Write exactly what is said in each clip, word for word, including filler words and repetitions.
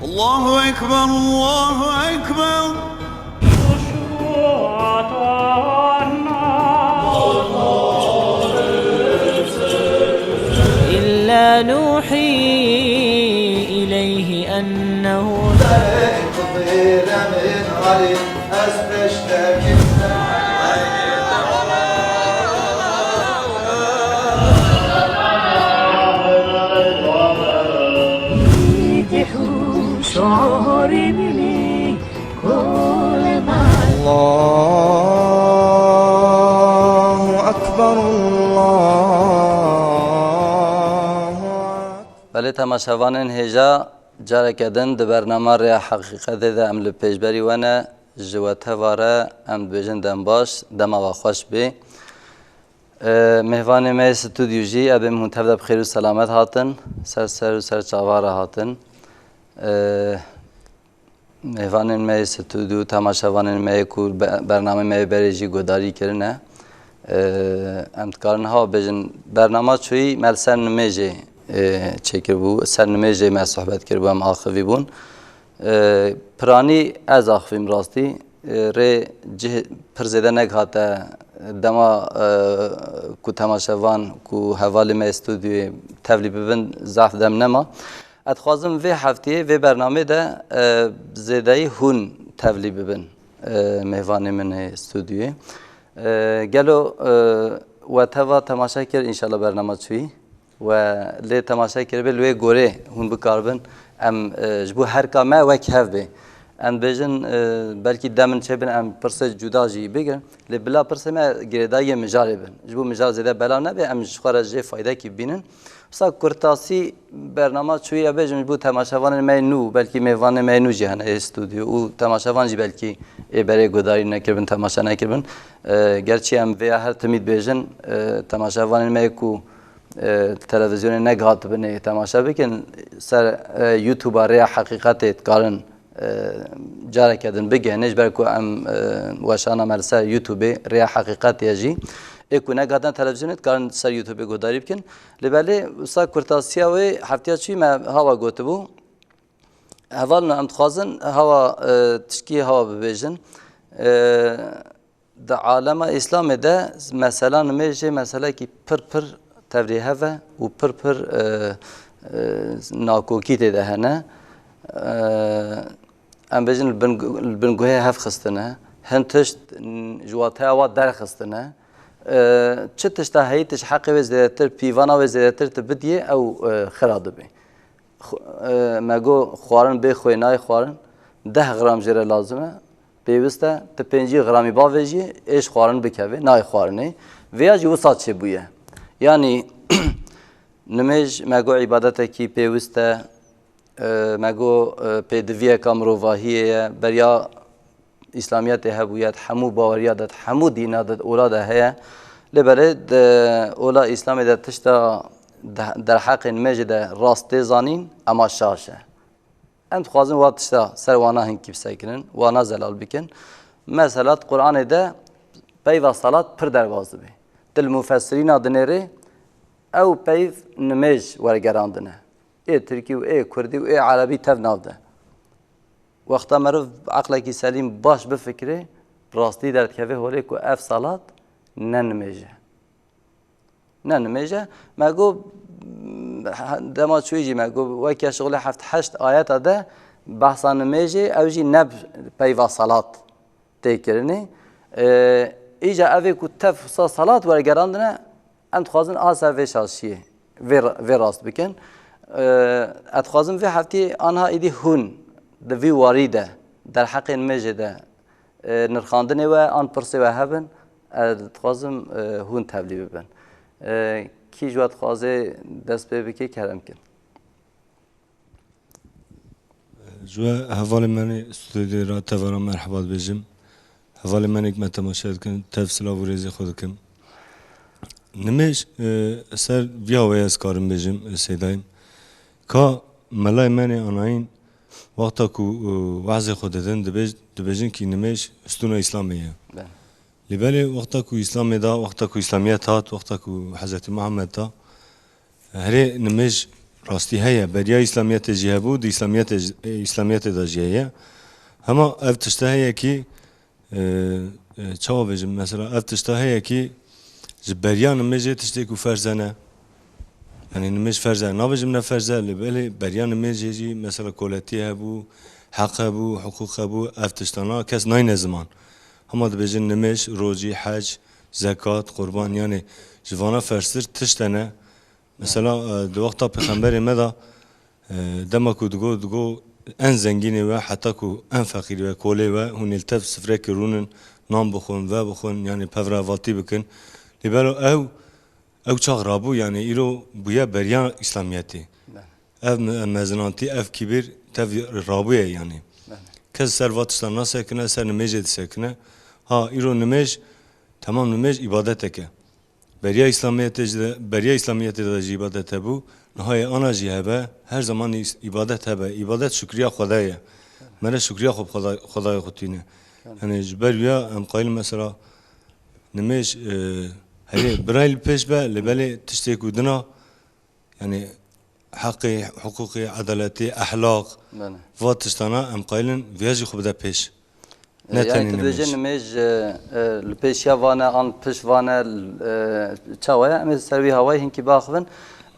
الله أكبر، الله أكبر. إلا نوحي إليه أنه Allahu Ekber, Allahu Ekber. Belê temaşevanên hêja, careke din di bernama Rêya Heqîqetê de em li pêşberî we ne, ji we teva re em dibêjin dem baş, dema we xweş bê. Mêvanê me yê stûdyo jî, em ê hûn tev de bi xêr û selamet hatin, ser ser û ser çava re hatin. Mêvanên me yê stûdyo, temaşevanên me yê ku be-, bernameyê me yê berê jî guhdarî kirine, em dikarin ha bêjin, bernama çûyî me li ser nimêjê çêkiribû, ser nimêjê me sohbet kiribû, em axivî bûn. Piranî ez axivîm rastî. Rê cih pir zêde negihate dema ku temaşevan ku hevalê me stûdyoyê tevlî bibin zehf dem nema. Ez dixwazim vê heftiyê, vê bernamê de zêdeyî hûn tevlî bibin, mêvanê min ê stûdyoyê. Gelo we teva temaşe kir, înşallah bernama çûyî. We lê temaşe kiribe, li wê gorê hûn bikaribin. Em, e, ji bo herka me wek hev bê. Em dibêjin, e, belkî dem min çêbin, em pirsê cuda jî bigirin. Lê bila pirsê me girêdayî yê mijarê bin. Ji bo mijar zêde belav nebe, em ji xwe re jê faydekî bibînin. Wisa kurtasî bernama çûyî, ez bêjim, ji bo temaşevanên me yê nû, belkî mêvanê me yê nû jî hene ê stûdyo û temaşevan jî belkî ê berê guhdarî nekiribin, temaşe nekiribin. E, gerçî em vêya her timî dibêjin, e, temaşevanên me yê ku e, televizyonê negihatibin ê temaşe bikin, ser, e, YouTube-a Rêya Heqîqetê dikarin, e, careke din bigihînin, ji ber ku em, e, weşana me li ser YouTube-ê Rêya Heqîqetê ye jî. Ê ku negihatine televizyonê dikarin ser YouTube-ê guhdarî bikin. Lê belê wisa kurtasiya wê heftiya çûyî me hawa gotibû. Hevalno em dixwazin hawa, e, tişkî hawa bibêjin. E, Di alema Îslamê de mesela nimêjê meselekî pir pir tevlîhev e û pir pir, e, e, nakokî tê de hene. E, em bêjin li bin, li bin guhê hev xistine. Hin tişt n-, ji wateya wa derxistine. E, çi tişta heyî tu ji heqê wê zêdetir, pîvana wê zêdetir tu bidiyê, ew, e, xira dibê. Xw-, e, me got xwarin bê xwê nayê xwarin, deh gram jê re lazim e, pêwist e, tu pêncî gramî bavêjiyê, ê ji xwarin bikevê, nayê xwarinê. Vêya jî wisa çêbûye. Yanî nimêj me got îbadetekî pêwist e, e, me got, e, pêdiviyeka mirovahiyê ye, beriya Îslamiyetê hebûye, di hemû baweriya de, di hemû dîna de, di ola de heye. Lê belê di ola Îslamê de tişta de-, derheqê nimêjê de rast tê zanîn, ema şaş e. Em dixwazin wa tişta ser wana hinkî bisekinin, wana zelal bikin. Mesela di Qur'anê de peyva salat pir derbas dibê. Tu li mufessirîna dinêrê ew peyv nimêj wergerandine. Ê tirkî û ê kurdî û ê erebî tev nav de. Wexta meriv eqlekî selîm baş bifikirê, bi rastî derdikeve holê ku ev salat ne nimêj e. Ne nimêj e. Me got, dema çûyî jî me got, weke şixulê heft heşt ayeta de behsa nimêjê, ew jî ne bi peyva salat tê kirinê. Ee, îca evê ku tev sa salat wergerandine, em dixwazin a ser vê şaşiyê vê, vê rast bikin. Ee, ez dixwazim vê heftiyê anha êdî hûn di vî warî de derheqê nimêjê de, e, nirxandinê we an pirsê we hebin, ez dixwazim, e, hûn tevlî bibin. E, kî ji we dixwaze dest pê bike, kerem kin. Ji we hevalê me nê stûdyoyê re teva re merheba dibêjim. Hevalê me nê ku me temaşe dikin, tev silav û rêzê xwe dikim. Nimêj, e, ser viya wê ez karim bêjim, e, Seydayim. Ka melayê me nê anayîn, wexta ku, e, wezê xwe didin, dibêj-, dibêjin kî nimêj stûna Îslamê ye. Be. Lê belê wexta ku Îslamê da, wexta ku Îslamiyet hat, wexta ku Hezretî Muhammed da, Herê nimêj Rastî heye. Beriya Îslamiyetê jî hebû, di Îslamiyetê, Îslamiyetê de jî heye. Hema ev tişte heye kî, e, e, çawa bêjim, mesela ev tişte heye kî ji beriya nimêjê tiştê ku ferze ne. Yanî nimêj ferze, nabêjim ne ferze, lê belê beriya nimêjê jî mesela koletî hebû, heq hebû, hiqûq hebû, ev tiştana kes nayne ziman. Hema dibêjin nimêj, rocî, hec, zekat, qurban, yanî ji vana ferstir tişte ne. Mesela, e, di wexta pêxemberê me de, e, dema ku digo, digo en zengînê we, heta ku en feqîrê we, kolê we, hûn ê li tev sifrekê rûnin, nan bixwin, ve bixwin, yanî pevrehevaltî bikin. Lê belo ew, ew çax rabû, yanî îro bûye beriya Îslamiyetê. Bele. Ev me-, mezinantî, ev kibir tev rabûye yanî. Bele. Kes ser va tiştan nasekine, ser nimêjê disekine. Ha, îro nimêj, temam nimêj îbadetek e. Beriya Îslamiyetê jî de, beriya Îslamiyetê de jî îbadet hebû. Niha yê ana jî hebe, her zaman îs-, îbadet hebe. Îbadet şukriya Xwedayê ye. Mere şukriya xwe bi Xweda-, Xwedayê xwe tîne. Yanî ji ber wîya em qayil mesela nimêj, e, herê birayî li pêş be, lê belê tiştê ku dina, yanî heqê, hiqûqê, edaletê, ehlaq, Bele. va tiştana em qayilin viya jî xwe bide pêş. Ne Yanî tenê tu dibêjî nimêj. nimêj, e, e, li pêşiya vane an pişt vane, e, çawa ye? Em ê ser wî hawayî hinkî biaxivin.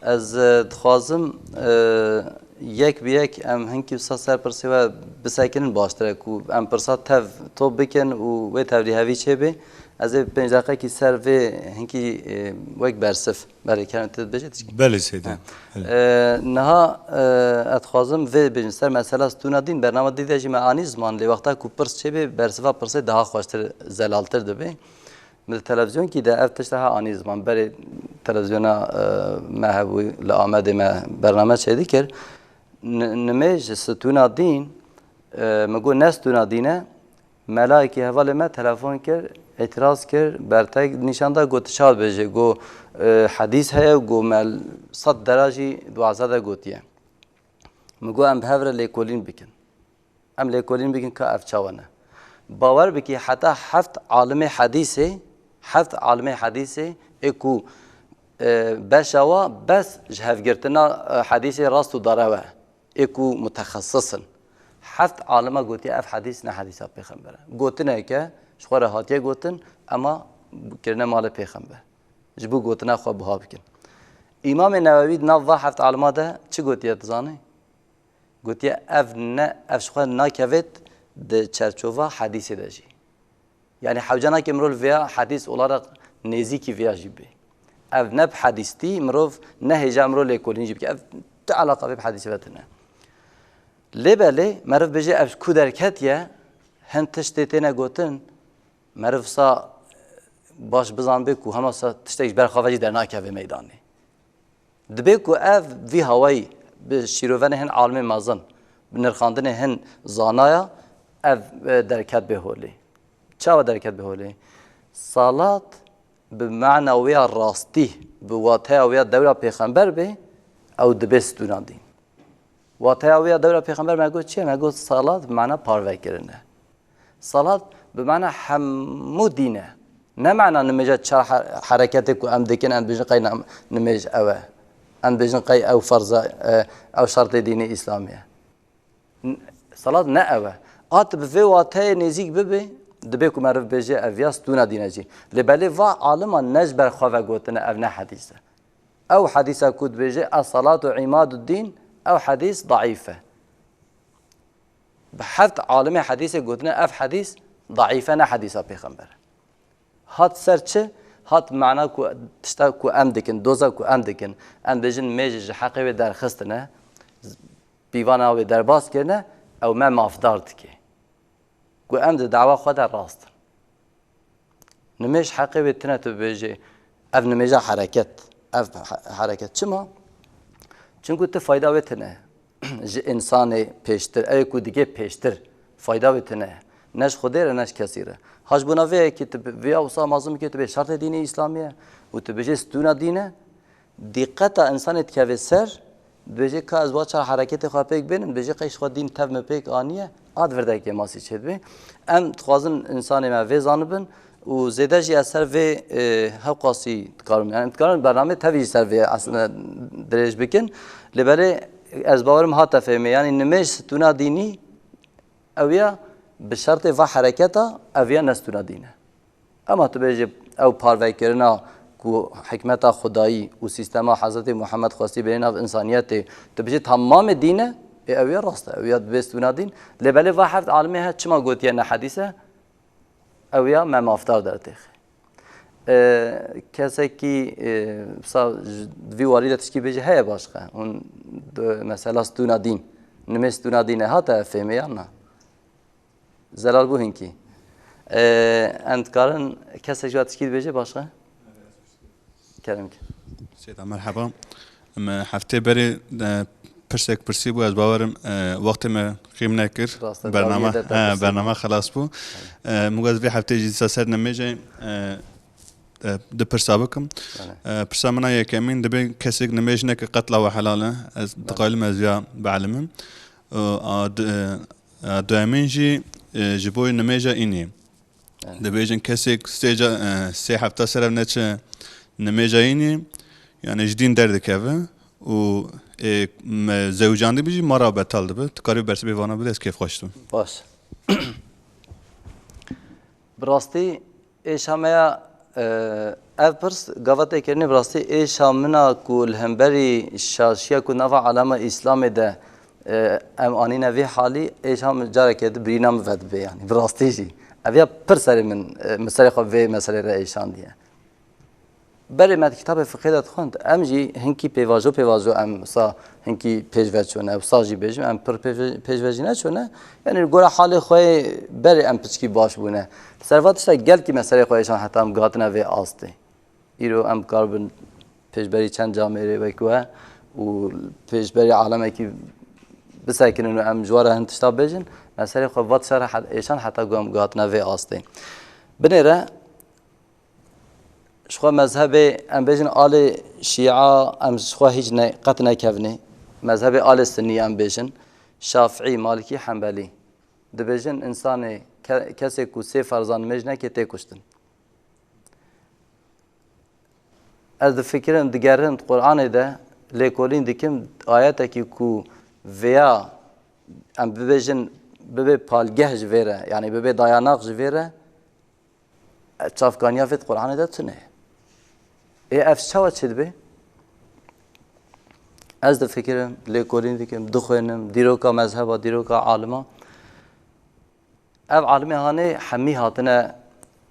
Ez, e, dixwazim, e, yek bi yek em hinkî wisa ser pirsê we bisekinin baştir e ku em pirsa tev top bikin û wê tevlîhevî çêbê. Ez ê pênc deqekî ser vê hinkî, e, wek bersiv. Belê, kerem tu dibêjî tişkî. Belê Seyda. Ha. Belê. E, niha, e, ez dixwazim vê bêjim ser mesela stûna dîn. Bernama dî de jî me anî ziman, lê wexta ku pirs çêbê, bersiva pirsê daha xweştir, zelaltir dibe. Min di televîzyonkî de ev tişt ha anî ziman. Berê televîzyona, e, me hebû li Amedê me bername çêdikir. N-, nimêj stûna dîn, e, min got ne stûna dîn e, Melayekî hevalê me telefon kir, îtiraz kir, bertek nîşan da, got, "Tu çawa dibêjî?" Got, "E, hedîs heye, got, me sed dera jî di waza de gotiye." Min got, "Em bi hev re lêkolîn bikin. Em lêkolîn bikin ka ev çawa ne." Bawer bikî, heta heft alimê hedîsê, heft alimê hedîsê ê ku, e, beşa wa bes ji hevgirtina, e, hedîsê rast û darew e. Ê ku mutexesis in. Heft alima gotiye ev hedîs ne hedîsa pêxember e. Gotineke ji xwe re hatiye gotin, ema kirine malê pêxember. Ji bo gotina xwe buha bikin. Îmamê Newewî di nav va heft alima de çi gotiye dizanî? Gotiye ev ne, ev ji xwe nakevêt di çerçova hedîsê de jî. Yanî hewce nake mirov li vêya hedîs olarak nêzîkî vêya jî bê. Ev ne bi hedîstî mirov nehêja mirov lêkolîn jî bike. Ev ti eleqa vê bi hedîsê ve tune. Lê belê meriv bêje ev ji ku derketiye, hin tiştê têne gotin, meriv sa baş bizanbe ku hema sa tiştek ji ber xwe ve jî dernakeve meydanê. Dibe ku ev vî hawayî bi şîrovenê hin alimê mezin, bi nirxandinê hin zanaya, ev, e, derket bê holê. Çawa derket bê holê? Salat bi mana wê ya rastî, bi wateya wê ya dewra pêxember bê, ew dibe stûna dîn. Wateya wê ya dewra pêxember me got çi ye? Me got salat bi mana parvekirin e. Salat bi mana hemû dîn e. Ne mana nimêja çar he-, hereketê ku em dikin, em dibêjin qey nam-, nimêj ew e. Em dibêjin qey ew ferz e, e, ew şertê dînê Îslamê ye. N-, salat ne ew e. A tu bi vê wateyê nêzîk bibî, dibê ku meriv bêje ev ya stûna dîn e jî. Lê belê va alima ne ji ber xwe ve gotine ev ne hedîs e. Ew hedîsa ku dibêje, "Es-salatu îmaduddîn", ew hedîs daîf e. Bi heft alimê hedîsê gotine, ev hedîs daîf e, ne hedîsa pêxember e. Hat ser çi? Hat mana ku tişta ku em dikin, doza ku em dikin, em dibêjin mêj ji heqê wê derxistine, pîvana wê derbas kirine, ew me mafdar dike. Ku em di dawa xwe de rast in. Nimêj heqê wê tine tu bibêjê, ev nimêja hereket, ev he-, hereket. Çima? Çunku tu fayda wê tine. Ji însanê pêştir, ew ê ku digê pêştir, fayda wê tine. Ne ji Xwedê re, ne ji kesî re. Ha ji bona vê yekê tu bi-, vêya wisa mazlûm bikê, tu bê şertê dînê Îslamî ye û tu bêjê stûna dîn e, Dîqeta însanê dikeve ser, dibêje ka ez wa çar hereketê xwe pêk bênim, dibêje qey ji xwe dîn tev min pêk aniye, a di vir de kêmasî çêdibe. Em dixwazin însanê me vê zanibin û zêde jî ez ser vê, e, hewqasî dikarim. Yani dikarin bernamê tevî jî ser vê aslında dirêj bikin. Lê belê ez bawerim hate fêmê. Yani nimêj stûna dînî ew ya bi şertê va hereketa ev ya ne stûna dîn e. Ema tu bêjî ew parvekirina ku hikmeta Xwedayî û sîstema Hezretî Muhammed xwestî bêrê nav însaniyetê, tu bêjî tamamê dîn e, ê ew ya rast e, ew ya dibê stûna dîn. Lê belê va heft alimê he çima gotiye ne hedîs e? Ew ya me mafdar dertêxe. E, kesekî, e, sa ji, di vî warî de tişkî bêje heye başqe. Hûn di mesela stûna dîn, nimê stûna dîn e hate fêmê yan na? Zelal bû hinkî. E, em dikarin kesek ji we tişkî dibêje başqe? Kerem ki. Seyda, merheba. Em heftê berê, e, pirsek pirsî bû, ez bawerim, e, wextê me qîm nekir. Rast e, bername, dawiyê de he, te pirsî bername bû. Xelas bû. E, min got vê heftê jî dîsa ser nimêjê, e, e, du pirsa bikim. Bele. E, pirsa min a yekemîn, dibê kesek nimêj neke qetla we helal e. Ez diqaylim ez ya bielimin. E, a, du-, e, e, duyemîn jî, e, ji bo nimêja înî. Dibêjin kesek sê ca, e, sê hefta ser ev neçe nimêja înî, yani ji dîn derdikeve û, e, me zewicandî bijî mara betal dibe. Tu karî bersivê vana bide, ez kêfxweş dibim. Baş. Bi rastî êşa me ya, e, ev pirs gava tê kirinê bi rastî êşa min a ku li hemberî şaşiya ku nava alema Îslamê de, e, em anîne vê halî, êşa min careke di birîna min vedibe, yani bi rastî jî. Ev ya pir serê min, e, min serê xwe vê meselê re êşandiye. Berê me di kitabê fiqhê de dixwend, em jî hinkî pêvajo pêvajo em sa hinkî pêş ve çûne, wisa jî bêjim, em pir pêş ve, pêş ve jî neçûne. Yani li gora halê xwe yê berê em piçkî baş bûne. Li ser va tişta gelkî me serê xwe êşan heta em gihatine vê astê. Îro em karibin pêşberî çend camêrê wek we û pêşberî alemekî bisekinin û em ji we re hin tişta bêjin. Me serê xwe va tişta re het-, êşan heta ku em gihatine vê astê. Binêre, Ji xwe mezhebê, em bêjin alê şîa, em ji xwe hîç ne, qet nekevnê. Mezhebê alê sinnî em bêjin. Şafîî, malikî, hembelî. Dibêjin însanê ke-, kesê ku sê ferzan nimêj neke tê kuştin. Ez difikirim, digerim di Qur'anê de lêkolîn dikim ayetekî ku vêya em bibêjin bibe palgeh ji vê re, yani bibe dayanak ji vê re, çavkaniya vê di Qur'anê de tune ye. Ê ev çawa çêdibe? Ez difikirim, lêkolîn dikim, dixwênim, dîroka mezheba, dîroka alima. Ev alimê hanê hemî hatine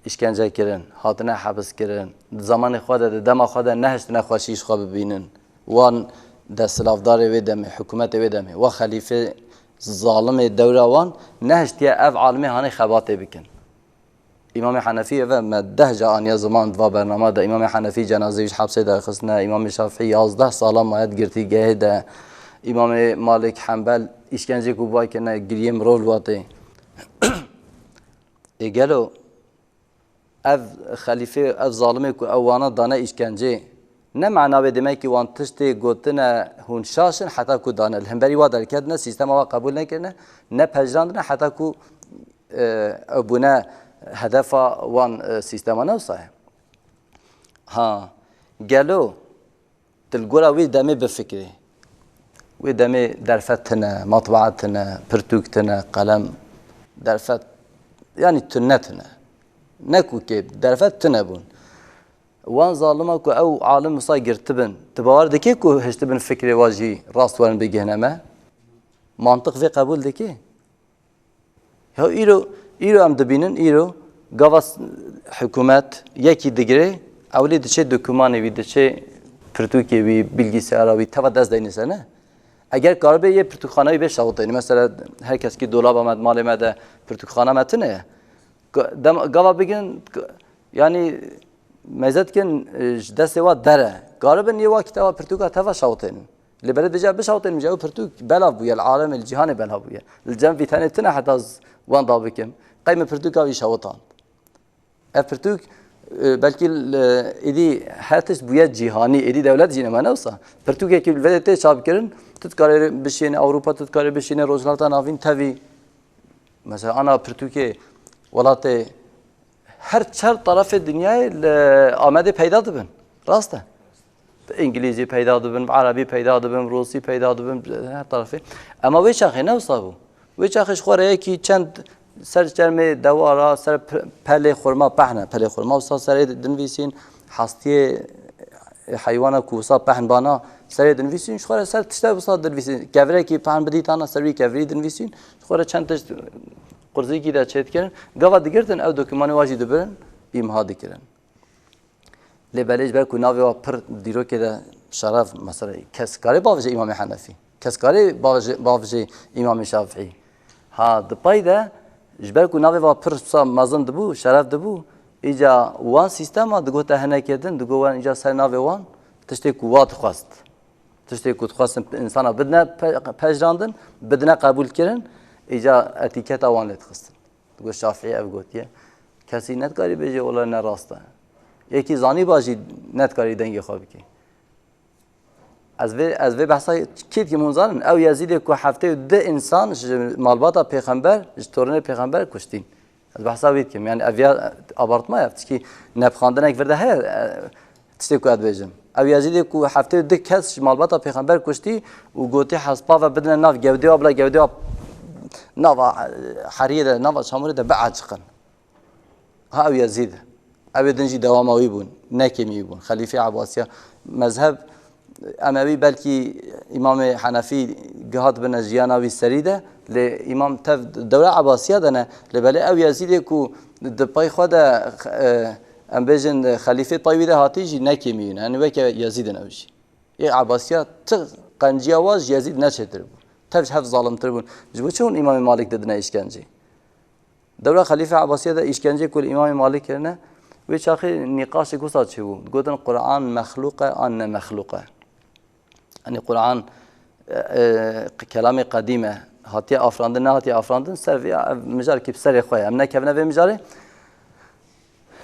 îşkence kirin, hatine hebis kirin. Di zamanê xwe de, di dema xwe de nehiştine xweşî ji xwe bibînin. Wan desthilatdarê wê demê, hikûmetê wê demê, wa xelîfê zalimê dewra wan nehiştiye ev alimê hanê xebatê bikin. Îmamê Henefî eve me deh ca aniye ziman di va bernama de. Îmamê Henefî cenazeyê wî ji hepsê derxistine. Îmamê Şafî yazdeh sala maye di girtîgehê de. Îmamê Malik Hembel îşkencê ku bay kirine giriyê mirov li watê. Ê gelo ev xelîfê, ev zalimê ku ew wana dane îşkencê, ne mena wê demekî wan tiştê gotine hûn şaş in heta ku dane. Li hemberî wa derketine, sîstema wa qebûl nekirine, ne pejirandine heta ku e, ew bûne hedefa wan, e, sîstema ne wisa ye. Ha, gelo tu li gora wî demê bifikirî. Wî demê derfet tune, matbaa tune, pirtûk tune, qelem, derfet, yanî tune tune. Ne ku kê, derfet tune bûn. Wan zalima ku ew alim wisa girtibin, tu bawer dikî ku hiştibin fikrê wa jî rast werin bigihne me? Mantiq vê qebûl dikî? Ya îro, îro em dibînin, îro gava s-, hikûmet yekî digire, ewlî diçe dokûmanê wî, diçe pirtûkê wî, bilgisayara wî, teva dest deynî ser, ne? Eger karibe yê pirtûkxana wî bê şewitênî. Mesela her keskî dolaba me, malê me de pirtûkxana me tune ye. Ga-, dem-, gava bigin, ga-, yanî mezet kin, e, ji destê wa dere. Garibin yê wa kitaba pirtûka teva şawitênin. Lê belê dije bişawitênin, ji ew pirtûk belav bûye, li alemê, li cîhanê belav bûye. Li cem vî tenê tune heta z-, wan da bikim. Qey min pirtûka wî şawitan. Ev pirtûk, e, belkî li, êdî her tişt bûye cîhanî, êdî dewlet jî nemane wisa. Pirtûkekî li vê tê çapkirin, tu dikarê bişînê Ewropa, tu dikarê bişînê Rojhilata Navîn tevî. Mesela ana pirtûkê welatê Her çar tarafê dinyayê li Amedê peyda dibin. Rast e. Bi îngilîzî peyda dibin, bi erebî peyda dibin, bi rûsî peyda dibin, her tarafê. Ema wê çaxê ne wisa bû. Wê çaxê ji xwe re yekî çend ser çermê dewara, ser pe-, pelê xurma pehne. Pelê xurma wisa serê dinivîsîn, hastiyê heywana ku wisa pehn bana serê dinivîsîn, ji xwe re ser tişte wisa dinivîsîn. Kevirekî pehn bidîtana ser wî kevirî dinivîsîn, ji xwe re çend tişt qurzîkî de çêdikirin. Gava digirtin ew dokûmanê wa jî dibirin, îmha dikirin. Lê belê ji ber ku navê wa pir dîrokê de şeref, mesela kes karê bavêje Îmamê Henefî. Kes karê bavêje, bavêje Îmamê Şafîî. Ha, di pay de ji ber ku navê wa pir sa mezin dibû, şeref dibû, îca wan sîstema digote hinekê din, digot wan îca ser navê wan tiştê ku wa dixwest. Tiştê ku dixwestin insana bidine pe-, pejirandin, bidine qebûlkirin, îca etîketa wan lê dixistin. Digot Şafîî ev gotiye. Kesî nedikarî bêje wela ne rast e. Yekî zanîba jî nedikarî dengê xwe bikî. Ez vê, ez vê behsa kê dikim hûn zanin? Ew Yezîdê ku heftê û du însan ji malbata pêxember, ji torûnê pêxember kuştîn. Ez behsa wî dikim. Yani ev ya abartma ye. Tişkî nepixandinek vir de heye, e, tiştê ku ez dibêjim. Ew Yezîdê ku heftê û du kes ji malbata pêxember kuştî û gotî hespa ve bidine nav gewdê wa bila gewdê wa nava, e, heriyê de, nava çamurê de biaciqin. Ha ew Yezîd e. Ew ê din jî dewama wî bûn. Ne kêmî wî bûn. Xelîfê Ebasiya mezheb Emewî belkî Îmamê Henefî gihat bine jiyana wî serî de, lê Îmam tev dewra Ebasiya de ne. Lê belê ew Yezîdê ku di pay xwe de, e, em bêjin xelîfê pay wî de hatî jî ne kêmî wî ne. Yani weke Yezîd in ew jî. Ê Ebasiya ti qenciya wa ji Yezîd ne çêtir bû. Tev ji hev zalimtir bûn. Ji bo çi hûn Îmamê Malik didine îşkencê? Dewra Xelîfe Ebasiye de îşkencê ku li Îmamê Malik kirine, wê çaxê nîqaşek wisa çêbû. Digotin Quran mexlûq e an ne mexlûq e. Yanî Quran, e, e, kelamê qedîm e. Hatiye afirandin, nehatiye afirandin, ser vê ev mijarekî bi serê xwe ye. Em nekevine vê mijarê.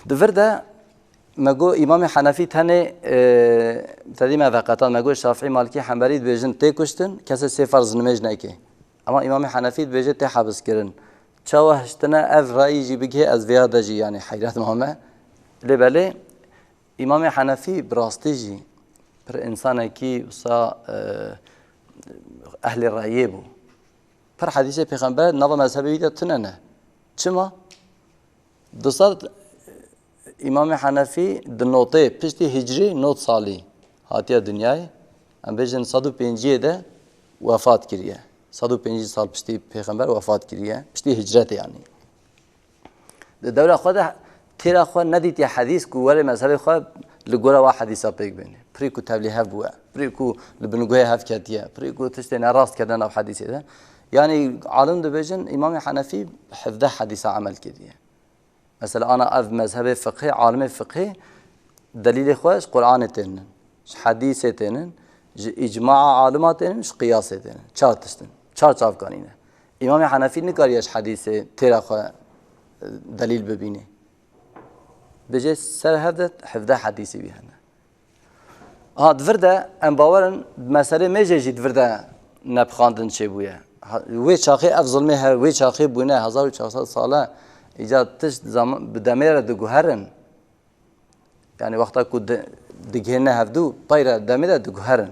Di vir de me got Îmamê Henefî tenê, e, tedî me veqetan, me got Şafî, Malikî, Hembelî dibêjin tê kuştin, kesê sê ferz nimêj neke. Ema Îmamê Henefî dibêje tê hebiskirin. Çawa hiştine ev rayî jî bigihê, ez vêya de jî yanî heyret mame. Lê belê Îmamê Henefî bi rastî jî pir însanekî wisa, e, ehlê rayê bû. Pir hedîsê pêxember nava mezhebê wî de tune ne. Çima? Du sed Îmamê Henefî di notê piştî hicrî not salî hatiye dinyayê. Em bêjin sed û pênciyê de wefat kiriye. Sed û pêncî sal piştî pêxember wefat kiriye. Piştî hicretê yanî. Di dewra xwe de têra xwe nedîtiye hedîs ku were mezhebê xwe li gora wa hedîsa pêk bêne. Pirî ku tevlî hev bûye. Pirî ku li binguhê hev ketiye. Pirî ku tiştê nerast kete nav hedîsê de. Yanî alim dibêjin Îmamê Henefî hevdeh hedîsa emel kiriye. Mesela ana ev mezhebê fiqhê, alimê fiqhê delîlê xwe ji Qur'anê tênin, ji hedîsê tênin, ji îcmaa alima tênin, ji qiyasê tênin. Çar tiştin. Çar çavkanî ne. Îmamê Henefî nikariye ji hedîsê têra xwe, e, delîl bibînê. Bêje ser hev de hevdeh hedîsê wî hene. Ha, di vir de em bawer in, meselê mêjê jî di vir de nepixandin çêbûye. Ha, wê çaxê ev zilmê he, wê çaxê bûne, hezar û çar sed sale, îca tişt zaman, bi demê re diguherin. Yani wexta ku di-, digihêne hevdû, pey re demê de diguherin.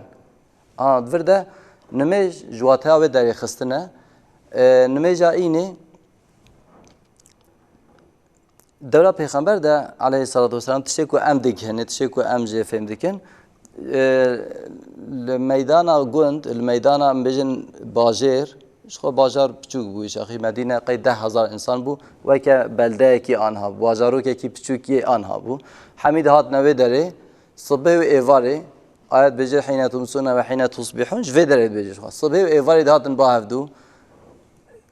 Ha, di vir de nimêj ji wateya wê derê xistine. E, nimêja înê, Dewra Pêxember de aleyhissalatu vesselam tiştê ku em digihin, tiştê ku em jê fêm dikin, e, li meydana gund, li meydana em bêjin bajêr, ji xwe bajar piçûk bû, şaxî Medîne qey deh hezar însan bû, weke beldeyekî anha bû, bajarokekî piçûk yê anha bû. Hemî dihatine wê derê, sibê û êvarê, ayet bêje, "Hîne tumsûne ve hîne tusbihûn", ji vê derê dibêje ji xwe. Sibê û êvarê dihatin ba hevdû,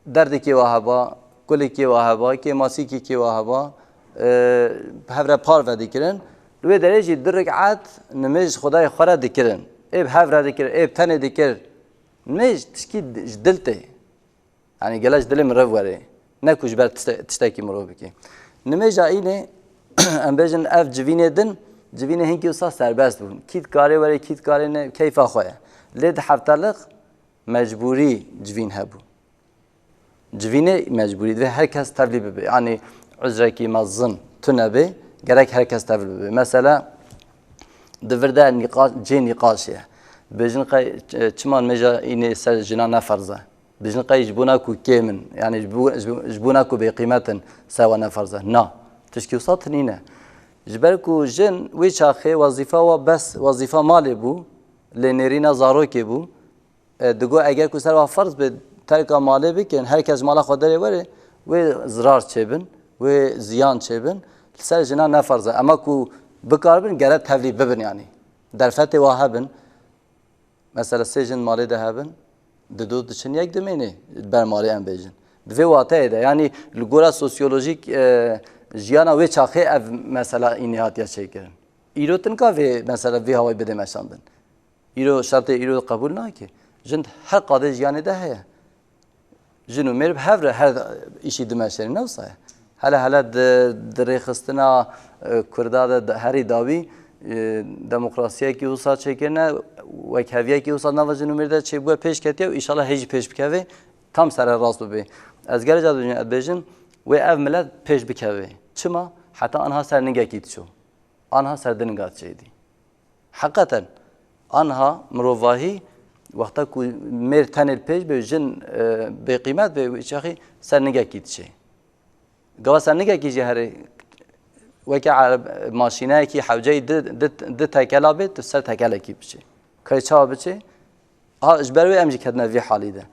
derdekê wa heba, kulekê wa heba, kêmasîkekê wa heba, e, bi hev re parve dikirin. Li wê derê jî du rekat nimêj ji Xwedayê xwe re dikirin. Ê bi hev re dikir, ê bi tenê dikir. Nimêj tişkî di-, ji dil tê. Yanî gele ji dilê mirov were. Ne ku ji ber tişte-, tiştekî mirov bikê. Nimêja înê, em bêjin ev civînê din, civînê hinkî wisa serbest bûn. Kî dikarê were, kî dikarê ne, keyfa xwe ye. Lê di heftelik mecbûrî civîn hebû. Civînê mecbûrî divê her kes tevlî bibe. Yanî uzrekî mezin, tune bê, gerek her kes tevli bibe. Mesela, di vir de nîqaş, cê nîqaşê ye. Dibêjin qey, e, çima nimêja înê ser jinan ne ferz e? Dibêjin qey ji bona ku kêm in, yanî ji bo, ji bo, ji bona ku bêqîmet in, ser we ne ferz e. Na, tişkî wisa tinîne. Ji ber ku jin wê çaxê wezîfa we bes wezîfa malê bû, lê nêrîna zarokê bû. E, digo eger ku ser wa ferz be terka malê bikin, her kes mala xwe derê were, wê zirar çêbin, wê ziyan çêbin, li ser jina ne ferz e. Ema ku bikaribin, gere tevlî bibin yanî. Derfetê wa hebin, mesela sê jin malê de hebin, dido diçin yek dimênê, ber malê em bêjin. Di vê wateyê de, yanî li gora sosyolojîk, e, jiyana wê çaxê ev mesela înê hatiye çêkirin. Îro tinka vê mesela vê hawayî bidê meşandin. Îro şertê îro qebûl nake. Jin her qadê jiyanê de heye. Jin û mêr bi hev re her îşî dimeşêne, ne wisa ye. Hele hele di, di rêxistina, e, Kurda de, de herî dawî, e, demokrasiyekî wisa çêkirine, wekheviyekî wisa nava jin û mêr de çêbûye, pêş ketiye û îşallah hê jî pêş bikeve, tam sererast bibe. Ez gelek ca dibêjim, ez dibêjim, wê ev milet pêş bikeve. Çima? Heta anha ser ningekî diçû. Anha ser di ninga diçe êdî. Heqeten, anha mirovahî wexta ku mêr tenê li pêş be, jin, e, bêqîmet be, wî çaxî ser nigekî diçe. Gava ser nigekî jî herê weke ereb-, maşîneyekî hewceyî di, di, di tekela bê, tu ser tekelekî biçe. Kay çawa biçe? Ha, ji ber wê em jî ketine vî halî de.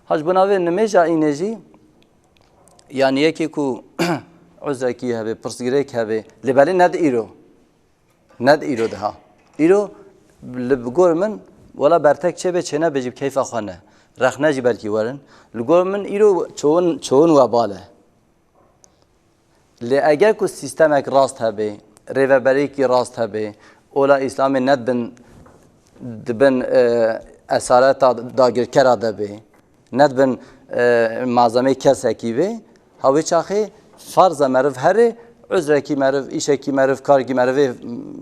Ha, ji bona vê nimêja înê jî, yanî yekê ku uzrekî hebe, pirsgirêk hebe, lê belê ne di îro. Ne di îro de ha. Îro li, bi gor min, wela bertek çêbe çênebe jî bi keyfa xwe ne. Rexne jî belkî werin. Li gor min îro çowin, çowin webal e. Lê eger ku sîstemek rast hebe, rêveberiyekî rast hebe, ola Îslamê ne dibin, dibin, e, esareta dagirkera de be, ne dibin, e, malzemeyê kesekî be, ha wê çaxê ferz e meriv herê, uzrekî meriv, îşekî meriv, karkî merivê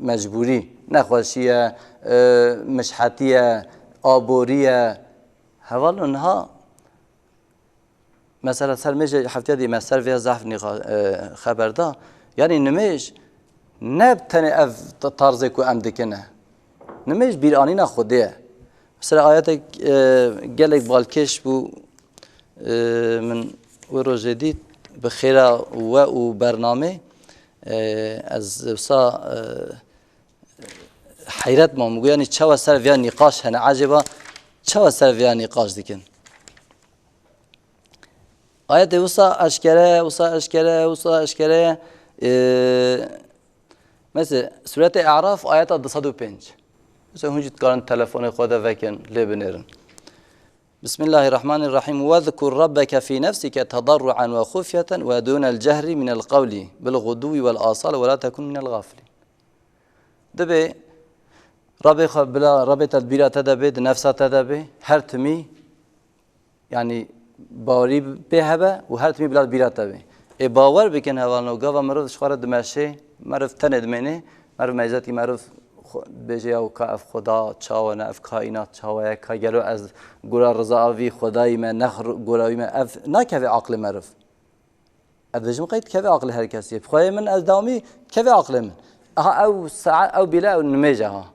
mecbûrî, nexweşî ye, e, mişhetî ye, aborî ye. Hevalno niha, mesela ser mêjê heftiya dî me ser vê zehf nîxa-, e, xeber da. Yanî nimêj ne tenê ev t-, tarzê ku em dikine. Nimêj bîranîna Xwedê ye. Mesela ayetek, e, gelek balkêş bû, e, min wê rojê dît, bi xêra we û bernamê, e, ez wisa, e, heyret mam. Got, yanî çawa ser viya nîqaş hene? Ecêba çawa ser viya nîqaş dikin? Ayetê wisa eşkere, wisa eşkere, wisa eşkere. Ee, mesela, Sûretê E'raf, ayeta du sed û pênc. Mesela, hûn jî dikarin telefonê xwe de vekin, lê binêrin. Bismillahirrahmanirrahîm. "Wezkur rabbeke fî nefsike tedarru'en ve xufyeten ve dûnel cehri minel qewli bil guduwwi vel asal ve la tekun minel gafilîn." Dibê Rabbê xwe bila, Rabbê te di bîra te de bê, di nefsa te de bê, her timî, yanî bawerî pê hebe û her timî bila di bîra te bê. Ê bawer bikin hevalno, gava mirov ji xwe re dimeşê, meriv tenê dimênê, meriv meyzetî meriv xwe, dibêje ya ka ev Xweda çawa ne, ev kaînat çawa ye, ka gelo ez gora riza vî Xwedayî me, ne gora wî me, ev nakeve aqlê meriv. Ez dibêjim qey dikeve aqilê her kesî. Bi xweyê min ez dawamî dikeve aqilê min. Aha ew saet, ew bîle, ew nimêj e ha.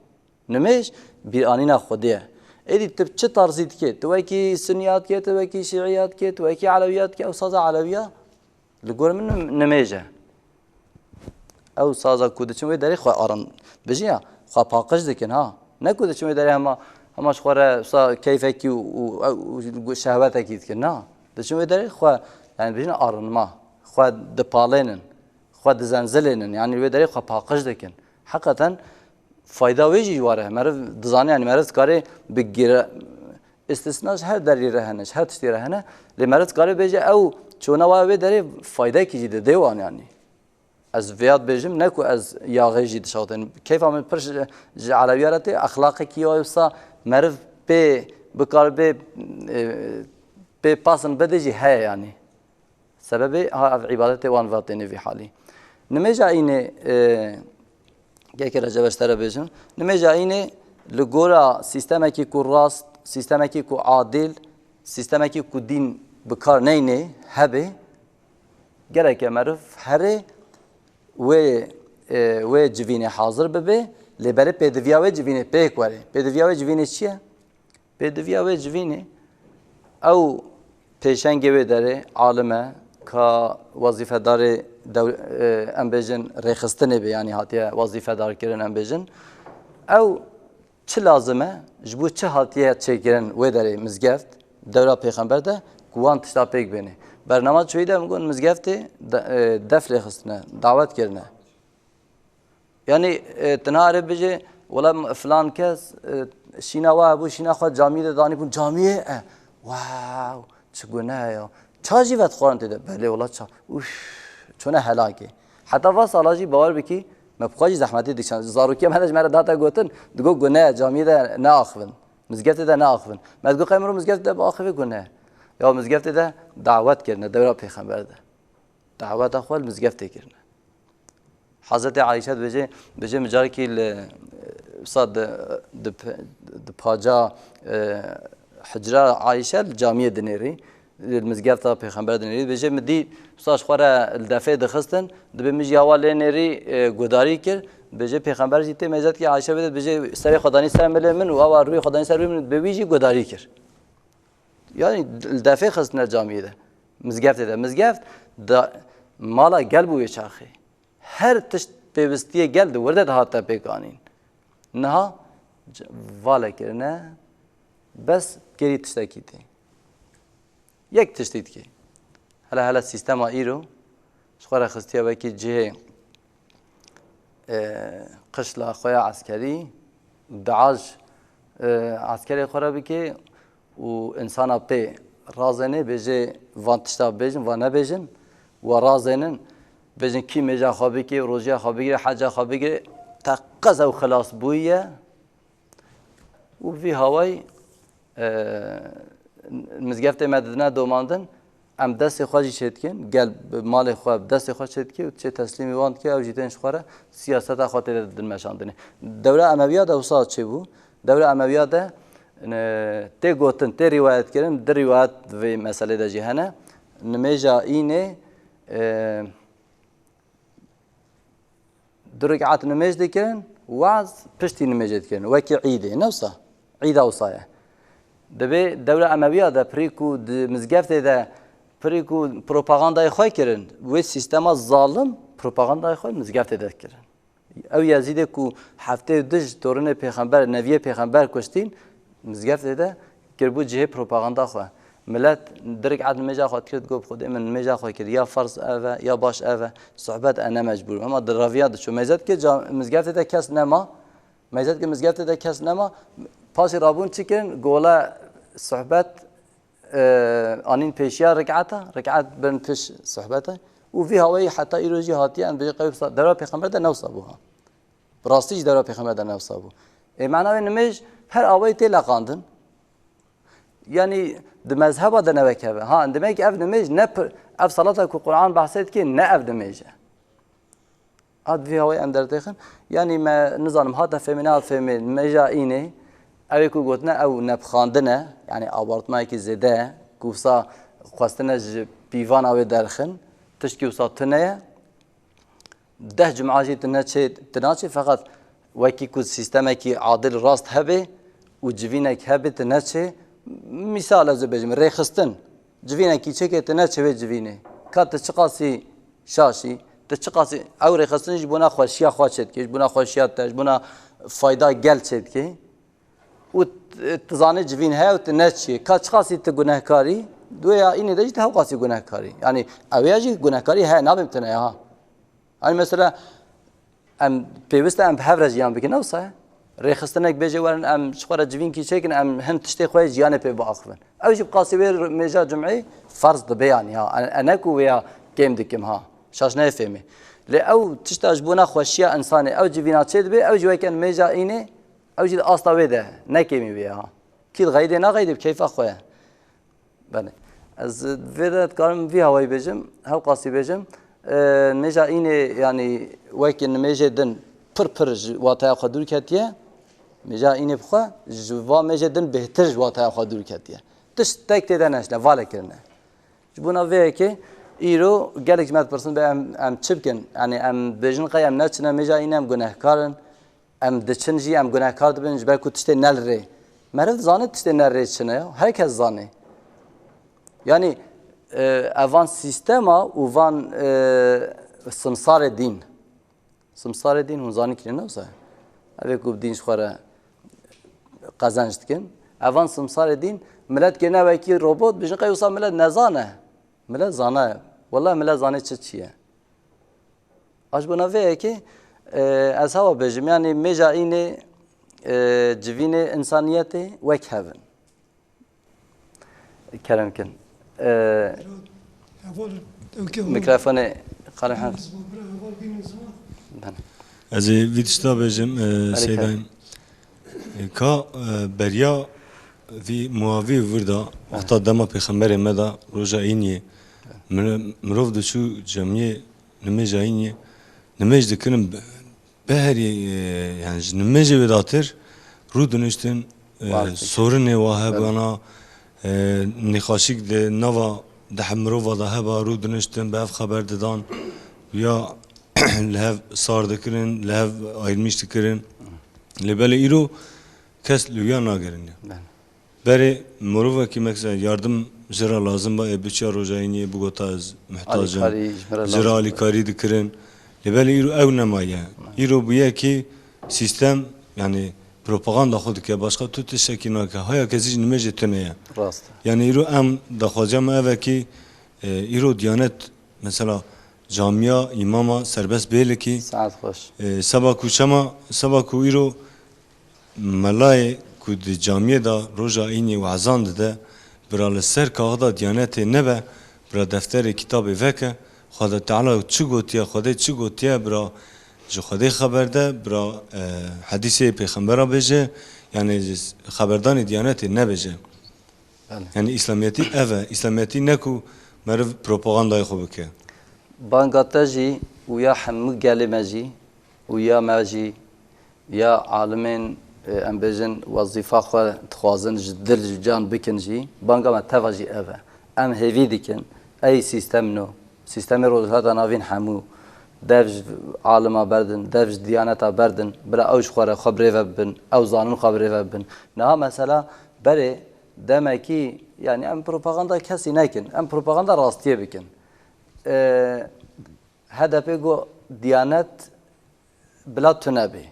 Nimêj bîranîna Xwedê ye. Êdî tu çi tarzî dikê? Tu wekî Sunniya dikê, tu wekî Şiiya dikê, tu wekî Elewiya dikê, ew saza Elewiya li gor min nim-, nimêj e. Ew saza ku diçin wê derê xwe aram dibêjin ya, xwe paqij dikin ha. Ne ku diçin wê derê hema, hema ji xwe re wisa keyfekî û, û, û, û şehwetekî dikin. Na. Diçin wê derê xwe, yani dibêjin arınma. Xwe dipalênin. Xwe dizenzilênin. Yani wê derê xwe paqij dikin. Heqeten fayda wê jî ji wa re. Meriv dizane, yani meriv dikarê bi gire-, istisna ji her derî re hene, ji her tiştî re hene. Lê meriv dikarê bêje ew çûna wa wê derê faydekî jî didê wan yani. Ez vêya dibêjim, ne ku ez yaxê jî dişewitînim. Keyfa min pir ji, ji Elewiya re tê, exlaqekî ya wisa meriv pê bikar bê, e, pê pasin bide jî heye yanî. Sebebê ha ev îbadetê wan va têne vî halî. Nimêja înê, e, gelkê Recebe ji te re bêjim, nimêja înê li gora sîstemekî ku rast, sîstemekî ku adil, sîstemekî ku dîn bi kar neynê hebe, gereke meriv herê wê, e, wê civînê hazir bibe, lê belê pêdiviya wê civînê pêk were. Pêdiviya wê civînê çi ye? Pêdiviya wê civînê ew pêşengê wê derê alim e, ka wezîfedarê dew-, e, em bêjin rêxistinê be, yanî hatiye wezîfedarkirin, em bêjin. Ew çi lazim e, ji bo çi hatiye çêkirin wê derê mizgeft, dewra pêxember de ku wan tişta pêk bêne. Bernama çûyî de min got mizgeftê de, e, def lê xistine, dawet kirine. Yanî, e, tu naherê bijê, wela filan kes, e, şîna we hebû, şîna xwe camiyê de danî bûn, camiyê, e, wow, çi guneh ya. Ça jî vedixwarin tê de, belê wela ça, ûf, çone helakê. Heta va sala jî bawer bikî, me bi xwe jî zehmetî dikişand. Zarokiya me de ji me re date gotin, digot guneh ye, camiyê de neaxivin, mizgeftê de neaxivin. Me digot qey min ro mizgeftê de biaxivê, guneh ye. Ya mizgeftê de dawet kirine, dewra pêxember de. Daweta xwe li mizgeftê kirine. Hezretê Ayşe dibêje, dibêje min carekî li, wisa di, di, di paca, e, hicra Ayşe li camiyê dinêrî, li mizgefta Pêxember dinêrî. Dibêje min dî wisa ji xwe re li defê dixistin, dibê min jî ya wa lê nêrî, e, gudarî kir. Dibêje Pêxember jî tê meyzet kir Ayşe bide, dibêje serê xwe danî ser milê min û ewa rûyê xwe danî ser rûyê min, dibê wî jî gudarî kir. Yanî li defê xistine camiyê de, mizgeftê de. Mizgeft da mala gel bû wê çaxê. Her tişt pêwistiyê gel di wir de dihate pêkanîn. Niha c-, vale kirine, bes gerî tiştekî tê. Yek tiştî dikê. Hele hele sîstema îro ji xwe re xistiye wekî cihê, e, qişla xwe ya eskerî, dua ji, e, eskerê xwe re bike û insana pê razênê, bêjê van tişta bêjin, van nebêjin, we razênin, bêjin kî mêja xwe bike, rojiya xwe bigire, heca xwe bigire, teqez ew xilas bûye. Û vî hawayî, e, mizgeftê me didine domandin, em destê xwe jî çêdikin, gel bi malê xwe bi destê xwe çêdike û çê teslîmî wan dike, ew jî tên ji xwe re siyaseta xwe tê de didin meşandinê. Dewra Emewiya de wisa çêbû? Dewra Emewiya de, e, tê gotin, tê rîwayet kirin, di rîwayet vê meselê de jî hene. Nimêja înê, e, Du rekat nimêj dikirin, waz piştî nimêjê dikirin. Wekî îdê, ne wisa? Îda wisa ye. Dibê dewra Emewiya de pirî ku di mizgeftê de pirî ku propagandayê xwe kirin, wê sîstema zalim propagandayê xwe mizgeftê de dikirin. Ew Yezîdê ku heftê û du ji torunê pêxember, neviyê pêxember kuştîn, mizgeftê de kiribû cihê propaganda xwe. Milet di rekat nimêja xwe dikir, digot, bi Xwedê min nimêja xwe kir. Ya ferz ev e, ya baş ev e. Sohbet e, ne mecbûr. Hema di reviya diçû. Meyzet ke ca-, mizgeftê de kes nema. Meyzet ke mizgeftê de kes nema. Paşê rabûn çi kirin? Gola sohbet, e, anîn pêşiya rekata. Rekat bin pêş sohbete. Û vî hawayî heta îro jî hatiye, em bêjin qey wisa dewra pêxember de ne wisa bû ha. Bi rastî jî dewra pêxember de ne wisa bû. Ê, mena wê nimêj her awayî tê leqandin. Yanî di mezheba de ne wek hev e. Ha, demek ev nimêj ne pir, ev salata ku Quran behsê dike ne ev nimêj e. Ha, di vî hawayî em dertêxin. Yanî me nizanim hate fêmê, nehat fêmê, nimêja înê, ew ê ku gotine ew nebxandin e, yanî abartmayekî zêde, ku wisa xwestine ji pîvana wê derxin, tişkî wisa tune ye. Deh cuma jî tu neçê, tu naçê, feqet wekî ku sîstemekî adil rast hebe û civînek hebe, tu neçê. Mîsal ez ê bêjim, rêxistin. Civînekî çêke, tu neçê wê civînê. Ka tu çiqasî şaş î, tu çiqasî ew rêxistin ji bona xweşiya xwe çêdike, ji bona xweşiya te, ji bona fayda gel çêdike. Û t-, tu zanî civîn heye û tu neçiyê. Ka çiqasî tu gunehkar î, di wê ya înê de jî tu hewqasî gunehkar î. Yanî ew ya jî gunehkarî heye, nabe tune ya ha. Yanî mesela em pêwist e em bi hev re jiyan bikin, ne wisa ye? Rêxistinek bêje werin em ji xwe re civînkî çêkin, em hin tiştê xwe yê jiyanê pê biaxivin. Ew jî bi qasî wê mêja cumê ferz dibe yanî ha. E, e ne ku wê ya kêm dikim ha. Şaş neyê fêmê. Lê ew tişta ji bona xweşiya însanê, ew civîna çê dibe, ew jî weke mêja înê, ew jî di asta wê de, ne kêmî wê ya. Kî dixeyidê naxeyidê bi keyfa xwe ye. Belê. Ez vê de dikarim vî hawayî bêjim, hewqasî bêjim. E, nimêja înê, yanî wekî nimêjê din pir pir ji wateya xwe dûr ketiye. Nimêja înê bi xwe ji va mêjê din bêhtir ji wateya xwe dûr ketiye. Tiştek tê de neşne, vale kirine. Ji bona vê yekê Îro gelek ji me dipirsin, be em, em çi bikin? Yanî em bêjin qey em neçine mêja înê, em gunehkar in. Em diçin jî, em gunehkar dibin, ji ber ku tiştê ne li rê. Meriv dizane tiştê ne rê çi ne ya. Her kes zane. Yanî, e, evan sîstema û van, e, simsarê dîn. Simsarê dîn hûn zanî kî ne wisa? Ev ê ku bi dîn ji xwe re qezenc dikin. Evan simsarê dîn, milet kirine wekî robot, bijin qey wisa milet nezane. Milet zane. Wele milet zane çi çi ye. A ji bona vê yekê, e, ez hewa bêjim, yanî mêja înê, e, civînê însaniyetê wek hev in. Kerem kin. E, Heval, ew kê hol. Mikrofonê Xalê Hef. Bira heval bînin ziman. Bene. Ez ê vî tişta bêjim, e, Erê Seydayim. E, ka, e, beriya vî muha vî vir de, wexta dema pêxemberê me de, roja îniyê, mire-, mirov diçû cemiyê nimêja îniyê, nimêj dikirin be-, beherî, e, yani ji nimêjê wê datir rû diniştin, e, Warte. Sorinê wa hebana, e, nîxaşîk di nava deh mirova de heba rû diniştin, bi hev xeber didan, ya li hev sar dikirin, li hev ayrmîş dikirin. Lê belê îro kes li wiya nagerin ya. Bele. Berê mirovekî mesela yardim ji re lazim ba, ê biçiya roja îniyê bigota ez muhtac im. Alîkarî ji min re lazim. Ji re alîkarî dikirin. Lê belê îro ew nemaye. Îro bûye ki sîstem, yani propaganda xwe dike, başqa tu tiştekî nake. Haya kesî ji nimêjê tune ye. Rast e. Yani îro em daxwaziya me ev e ki, e, îro Diyanet mesela camiya, îmama serbest bêlikî. Saet xweş. E, seba ku çema, seba ku îro melayê ku di camiyê de roja înê wezan dide, bira li ser kaxida Diyanetê nebe, bira defterê kitabê veke, Xweda Teala çi gotiye, Xwedê çi gotiye, bira ji Xwedê xeber de, bira, e, hedîsê pêxembera bêje, yani xeberdanê Diyanetê nebêje. Belê. Yani îslamiyetî ev e. Îslamiyetî ne ku meriv propagandayê xwe bike. Banga te jî û ya hemû gelê me jî û ya me jî, ya alimên, e, em bêjin wezîfa xwe dixwazin ji dil ji can bikin jî, banga me teva jî ev e. Em hêvî dikin, ey sîstem no, sîstemê Rojhilata Navîn hemû, dev ji alima berdin, dev ji diyaneta berdin, bila ew ji xwe re xwe birêve bibin, ew zanin xwe birêve bibin. Niha mesela berê demekî, yani em propaganda kesî nekin, em propaganda rastiyê bikin. E, H D P got Diyanet bila tune bê.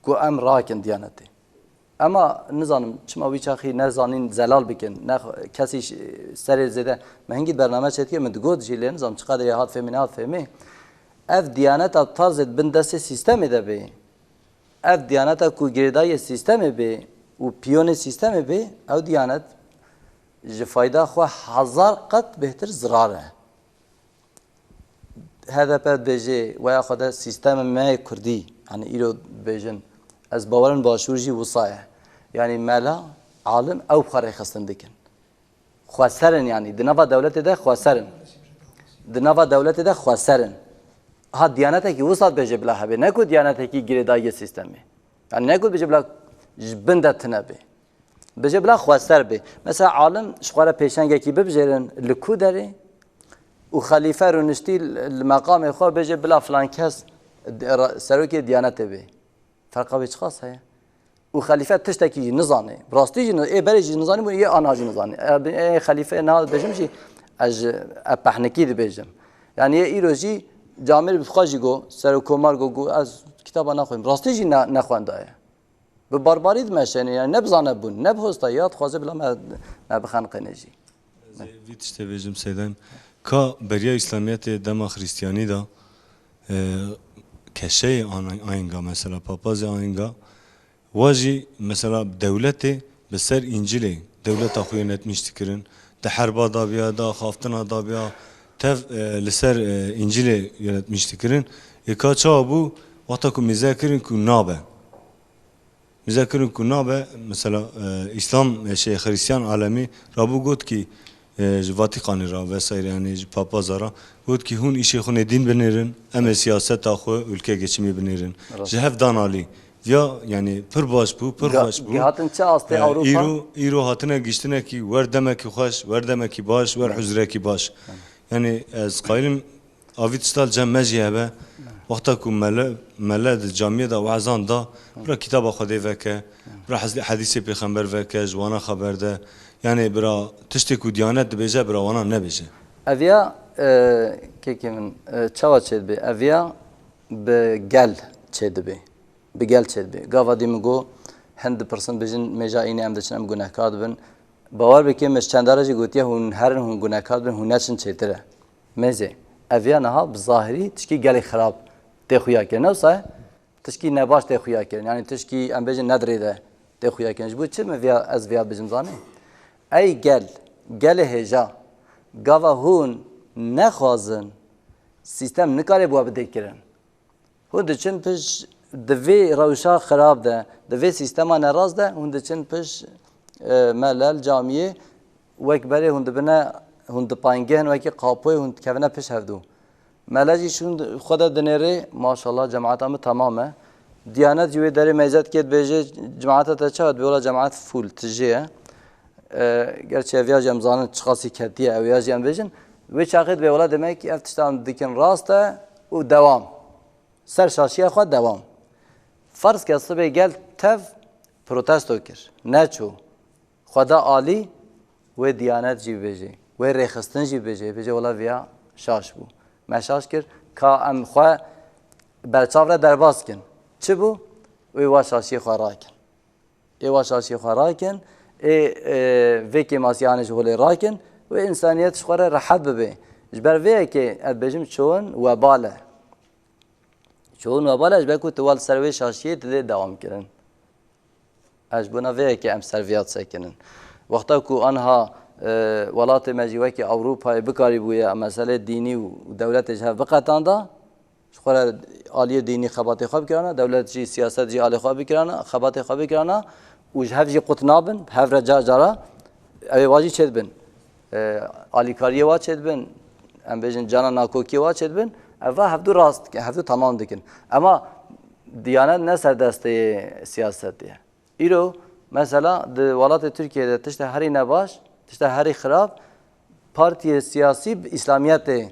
Got em rakin Diyanetê. Ema nizanim çima wî çaxî nezanîn zelal bikin, ne xwe-, kesî ş-, serê zêde. Me hingî bername çêdikir, min digot jî lê nizanim çiqadrê hat fêmî nehat fêmî. Ev Diyaneta tarzê di bin destê sîstemê de bê. Ev Diyaneta ku girêdayê sîstemê bê û piyonê sîstemê bê, ew Diyanet ji fayda xwe hezar qet bêhtir zirar e. H D P dibêje, weya xwe de sîstemê me yê kurdî, yani îro dibêjin, ez bawerim başûr jî wisa ye. Yani mela, alim ew xwe rêxistin dikin. Xweser in yani, di nava dewletê de xweser in. Di nava dewletê de xweser in. Ha diyanetekî wisa dibêje bila hebe, ne ku diyanetekî girêdayî sîstemê. Yani ne ku dibêje bila ji bin de tune bê. Bêje bila xweser bê. Mesela alim ji xwe re pêşengekî bibijêrin li ku derê û xelîfe rûniştî li meqamê xwe bêje bila filan kes di-, ra-, serokê diyanetê bê. Ferqa wê çiqas heye? Û xelîfe tiştekî jî nizanê. Bi rastî jî ni-, ê berê jî nizanî bû, yê ana jî nizanê. E, bi-, ê xelîfeyê niha dibêjim jî ez ji, e, pehnikî dibêjim. Yani yê îro jî camêr bi xwe jî got, serokkomar got, got, ez kitaba naxwînim. Rastî jî ne-, nexwendaye. Bi barbarî dimeşêne, yani ne bi zanebûn, ne bi hosta, ya dixwaze bila me, me bixeniqêne jî. Ez ê vî tiştê bêjim Seydayim. Ka beriya Îslamiyetê dema Xristiyanî de, e, keşeyê an-, ayinga mesela, papazê ayinga, wa jî mesela dewletê bi ser Încîlê dewleta xwe yönetmiş dikirin. Di herba dabiya, di axaftina dabiya, tev, e, li ser, e, Încîlê yönetmiş dikirin. Ê ka çawa bû? Wexta ku mêze kirin ku nabe. Mêze kirin ku nabe, mesela, e, Îslam, e, şey, Xristiyan alemî rabû got ki, e, ji Vatikanê re vesaire, yani ji papaza re, got ki hûn îşê xwe nê dîn binêrin, em ê siyaseta xwe, ülke geçimî binêrin. Rast. Ji hev dan alî. Ya, yani pir baş bû, pir Ga-, xweş bû. Gihatin çi astê E, Ewropa? Îro, îro hatine giştinekî wer demekî xweş, wer demekî baş, wer Rast. Huzrekî baş. Rast. Yani ez qayîl im, avî tişta li cem me jî hebe. Wexta ku mele, mele di camiyê de wezan da, bira kitaba Xwedê veke, bira hezlî hedîsê pêxember veke, ji wana xeber de. Yani bira tiştê ku Diyanet dibêje, bira wana nebêje. Eviya, e, kekê min, e, çawa çêdibê? Eviya bi gel çêdibê. Bi gel çêdibê. Gava dî min got, hin dipirsin, bijin, mêja înê em diçin, em gunehkar dibin. Bawer bike, min ji çendara jî gotiye, hûn herin, hûn gunehkar dibin, hûn neçin çêtir e. Mêzê. Eviya niha bi zahirî tişkî gelek xirab tê xuya kirin. Ne wisa ye? Tişkî nebaş tê xuya kirin. Yani tişkî, em bêjin, nedirê de tê xuya kirin. Ji bo çi min viya, ez viya bijim zanî? Ey gel, gelê hêja, gava hûn nexwazin, sîstem nikare bi we bidê kirin. Hûn diçin pişt di vê rewşa xirab de, di vê sîstema nerast de, hûn diçin pişt, e, melel, camiyê, wek berê hûn dibine, hûn dipayngehên wekî qapoyê, hûn dikevine pişt hevdû. Mele jî şûn xwe de dinêrê, maşallah, cemaeta min temam e. Diyanet jî wê derê meyze dike, dibêje, cemaeta te çawa? Dibê, wela cemaet fûl, tijê ye. E, gerçi ev ya jî em zanin çiqasî ketiye, ew ya jî em bêjin. Wê çaxê dibê, wela demek ev tiştan dikin rast e û dewam. Ser şaşiya xwe dewam. Ferz ke sibê gel tev protesto kir. Neçû. Xwe da alî, wê Diyanet jî bêjê. Wê rêxistin jî bêjê. Bêjê, wela viya şaş bû. Me şaş kir. Ka em xwe berçav re derbas kin. Çi bû? Wê wa şaşiyê xwe rakin. Ê wa şaşiyê xwe rakin, ê, e, vê kêmasiyanê ji holê rakin û însaniyet ji xwe re rehet bibe. Ji ber vê yekê ez dibêjim çûn webal e. Çûn webal e, ji ber ku tu wa li ser wê şaşiyê dilê dewam kirin. Ez ji bona vê yekê em ser viya disekinin. Wexta ku anha, e, welatê me jî wekî Ewropayê bikarîbûye meselê dînî û dewletê ji hev biqetanda, Ji xwe re aliyê dînî xebatê xwe bikirana, dewlet jî, siyaset jî alê xwe bikirana, xebatê xwe bikirana û ji hev jî qut nabin, bi hev re car cara ew ê wa jî çêdibin. E, alîkariyê wa çêdibin, em bêjin cana nakokiyê wa çêdibin, ev va hevdu rast dikin, hevdu tamam dikin. Ema Diyanet ne ser destê siyasetê ye. Îro, mesela, di welatê Tirkiyeyê de tişta herî nebaş, tişta herî xirab, partiyê siyasî bi îslamiyetê,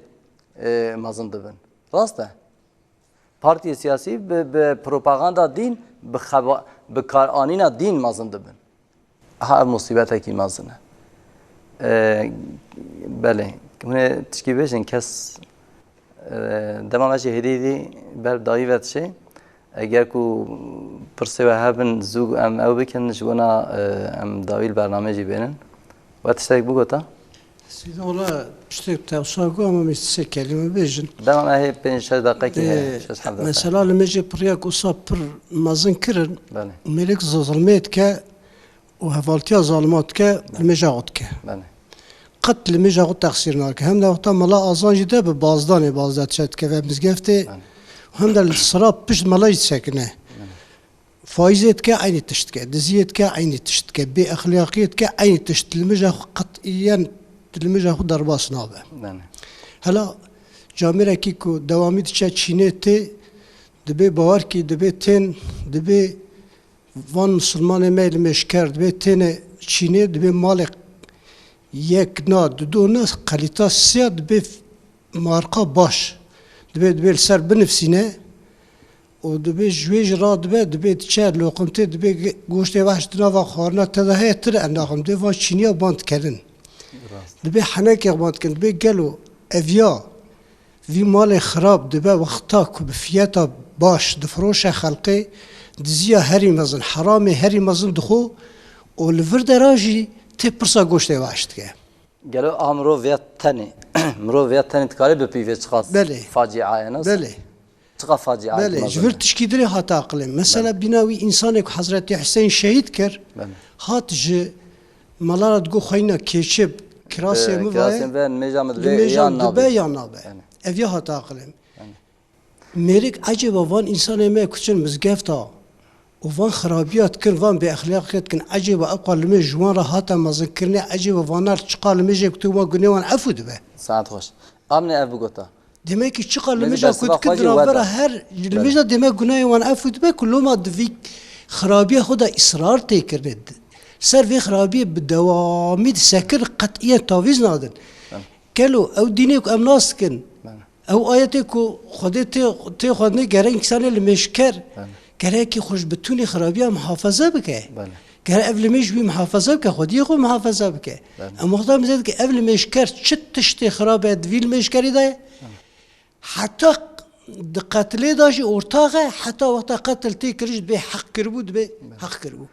e, mezin dibin. Rast e? Partiyê siyasî bi, bi propaganda dîn, bi xeba-, bi karanîna dîn mezin dibin. Aha, ev musîbetekî mezin e. E, belê, hûn ê tişkî bêjin, kes Dema me jî hêdî hêdî ber dayî ve dişê. Eger ku pirsê we hebin, zû em ew bikin, ji bona, e, em dawî li bernameyê jî bênin. We tiştek bigota? Seyda, wala tiştek te wisa got, ama me sê kelîme bêjin. Dema me hê pênc şeş deqekî heye, e, şeş heft deqe. Mesela li me jî piriyek wisa pir mezin kirin. Belê. Mêrik zilmê dike û hevaltiya zalima dike, li mêja xwe dike. Belê. Qet li mêja xwe texsîr nake. Hem de wexta mela azan jî de bi bazdanê bazde çe dikeve mizgeftê, Belê. Hem de li sira pişt mela jî disekine. Belê. Faîzê dike eynî tişt dike, diziyê dike eynî tişt dike, bêexlaqiyê dike eynî tişt. Li mêja xwe qetiyen, li mêja xwe derbas nabe. Belê. Hela camêrekî ku dewamî diçe çînê tê, dibê bawerkî, dibê tên, dibê Van misilmanê me li mêşker dibê têne çînê, dibê malê yek na, dido na, kalîta siya dibê marqa baş. Dibê, dibê li ser binivsîne û dibê ji wê jî radibe, dibê diçe loqimtê, dibê ge-, goştê weş di nava xwarina te de heye, tire em naxin. Dibê van çîniya ban dikenin. Rast. Dibê henekê ban dikin, dibê gelo ev ya Vî malê xirab dibe wexta ku bi fiyeta baş difiroşe xelkê, diziya herî mezin, heramê herî mezin dixwe û li vir dera jî tê pirsa goştê weş dike. Gelo a mirov ya tenê, mirov ya tenê dikare bipîve çiqas Belê. Facia ye, nas? Belê. Çiqas facia ye Belê, mezin ji vir e. Tişkî dirê hate aqilê. Mesela Belê. Bîna wî însanê ku Hezretî Huseyîn şehîd kir, Belê. Hat ji Mala re digot xweyna kêçib, kirasê Bi min kirasê vaye, min ve nimêja min li dibê mêja yan min dibe nabe. Yan nabe. Yani. Ev ya hate aqilê min. Yani. Mêrik ecêba van însanê me ku çin mizgefta û van xirabiya dikin, van bêexlaqiyet dikin, ecêba ew qal li mêj ji wan re hate mezinkirinê, ecêba vanar çiqa li mêjê ku tu wan gunê wan efû dibe. Saet xweş. Amne ev bigota. Demek ki çiqa li Mêjî mêja ku bersiva dikin xwe jî di navbera weda. Her, li Belê. Mêja demek gunahê wan efû dibe ku loma di vî xirabiya xwe de israr tê kirinê. Ser vê xirabiyê bi dewamî disekir qetiyen tavîz nadin. Belê. Gelo ew dînê ku em nas dikin, Bele. Ew ayetê ku Xwedê tê, tê xwendinê gerek însanê li mêj ker, Bele. Gerekî xwe ji bitûnê xirabiya muhafaza bike. Bele. Gere ev li mêj wî muhafaza bike, xwediyê xwe muhafaza bike. Bele. Em wexta em zê dike ev li mêj ker çi tiştê xirab e di vî li mêj kerî de ye? Heta di qetilê de jî ortax e, heta wexta qetil tê kir jî dibê heq kiribû, dibê heq kiribû.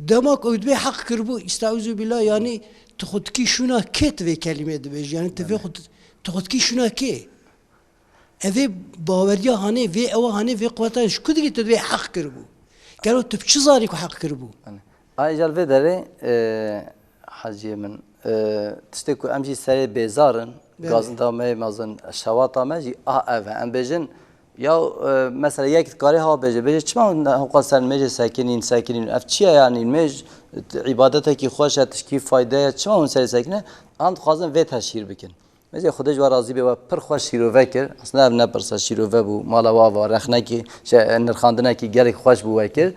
Dema ku ew dibê heq kiribû, îsteuzu billah, yanî tu xwe dikî şûna kê tu vê kelîmê dibêjî? Yanî tu vê xwe, tu xwe dikî şûna kê? Evê baweriya hanê, vê ewa hanê, vê quweta ji ku digî tu dibê heq kiribû? Gelo tu bi çi zanî ku heq kiribû? Ay, îcar vê derê, e, Heciyê min, e, tiştê ku em jî serê bêzar in, Belê. Gazinda me yê mezin, şewata me jî a ev e. Em bêjin, ya, e, mesela yek dikarê ha bêje, bêje, çima hûn hewqa ser mêjê sekinîn, sekinîn? Ev çi ye yanî? Mêj îbadetekî xweş e, tişkî fayde ye, çima hûn serê sekine? An dixwazin vê teşhîr bikin. Mêjê Xwedê ji we razî bê, we pir xweş şîrove kir. Aslında ev ne pirse, şîrove bû, mala we ava, rexnekî, şey, nirxandinekî gelek xweş bû we kir.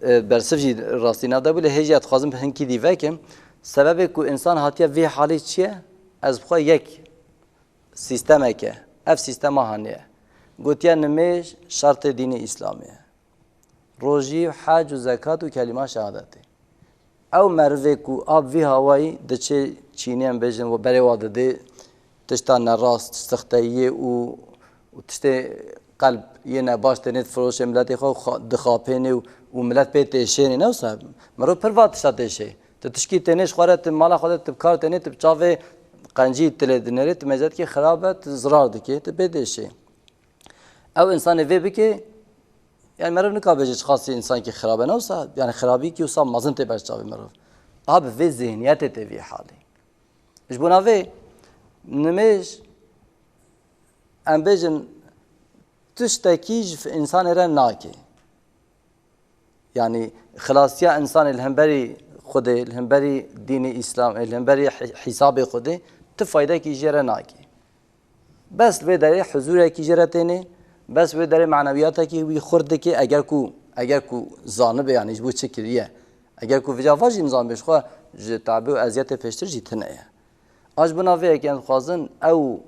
E, bersiv jî rastî nav de bû, lê hê jî ez dixwazim hinkî dî vekim. Sebebê ku însan hatiye vê halê çi ye? Ez bi xwe yek sîstemek e. Ev sîstema hanê ye. Gotiye nimêj şertê dînê Îslamê ye. Rojî û hec û zekat û kelîma şehadetê. Ew merivê ku a bi vî hawayî diçe çînê, em bêjin, berê wa didê tişta nerast, sixteyiyê û, û tiştê qelb yê nebaş tênê difiroşê miletê xwe û xa-, dixapênê û, û milet pê têşênê. Ne wisa? Mirov pir va tişta têşê. Tu tişkî tênê ji xwe re, tu mala xwe de, tu bi kar tênê, tu bi çavê qencî tu lê dinêrê, tu mêze dikî xirab e, tu zirar dikê, tu pê têşê. Ew însanê vê bike, yani meriv nika bêje çiqasî însankî xirab e, ne wisa, yani xirabîkî wisa mezin tê ber çavê meriv. A bi vê zihniyetê tê vî halê. Ji bona vê nimêj, em bêjin, tiştekî ji însanê re nake. Yanî xilasiya însanê li hemberî Xwedê, li hemberî dînê Îslamê, li hemberî hî-, hîsabê Xwedê ti faydekî jê re nake. Bes li vê derê huzûrekî jê re tênê, bes li vê derê manewiyatekî wî xurt dike, eger ku, eger ku zanibe, yanî ji bo çi kiriye. Eger ku vêca va jî nizanibe, ji xwe ji tabî û eziyetê pêştir jî tune ye. A ji bona vê yekê em dixwazin ew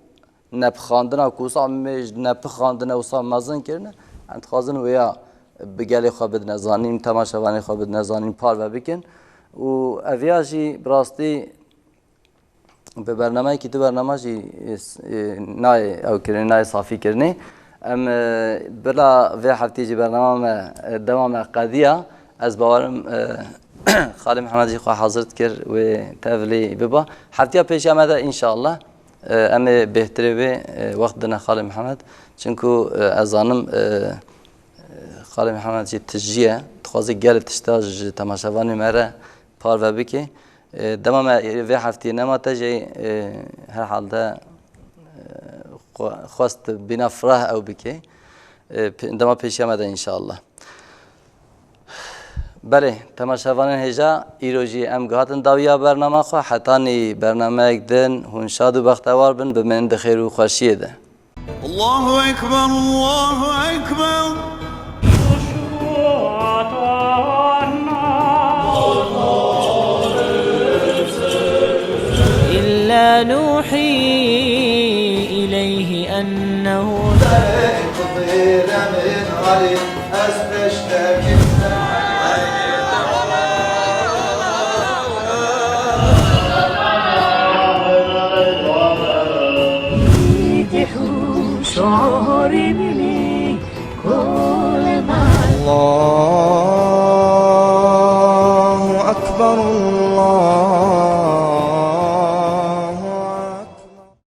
nepixandina ku wisa mêj nepixandine, wisa mezin kirine, em dixwazin wêya bi gelê xwe bidine zanîn, temaşevanê xwe bidine zanîn, parve bikin. Û eviya jî bi rastî bi bernameyekî, du bername jî, e, nayê ew kirinê, nayê safî kirinê. Em, e, bila vê heftê jî bernama me, e, dema me qediya. Ez bawerim, e, Xalê Mihemed jî xwe hazir dikir wê tevlî biba. Heftiya pêşiya me de înşallah, e, em ê bêhtirê wê, e, wext dine Xalê Mihemed. Çinku, e, ez zanim, e, e, Xalê Mihemed jî tijî ye. Dixwaze gelek tişta ji temaşevanê me re parve bike. E, dema me vê heftiyê nema te jî, e, herhalde, e, xwe-, xwest bîna fireh ew bike. E, pe-, dema pêşiya me de înşallah. Belê, temaşevanên hêja, îro jî em gihatin dawiya bernama xwe. Hetanî bernameyek din, hûn şad û bextewar bin, bimînin di xêr û xweşiyê de. Allahu Ekber, Allahu Ekber. إلا نوحي إليه أنه شعوري بلي كل ما الله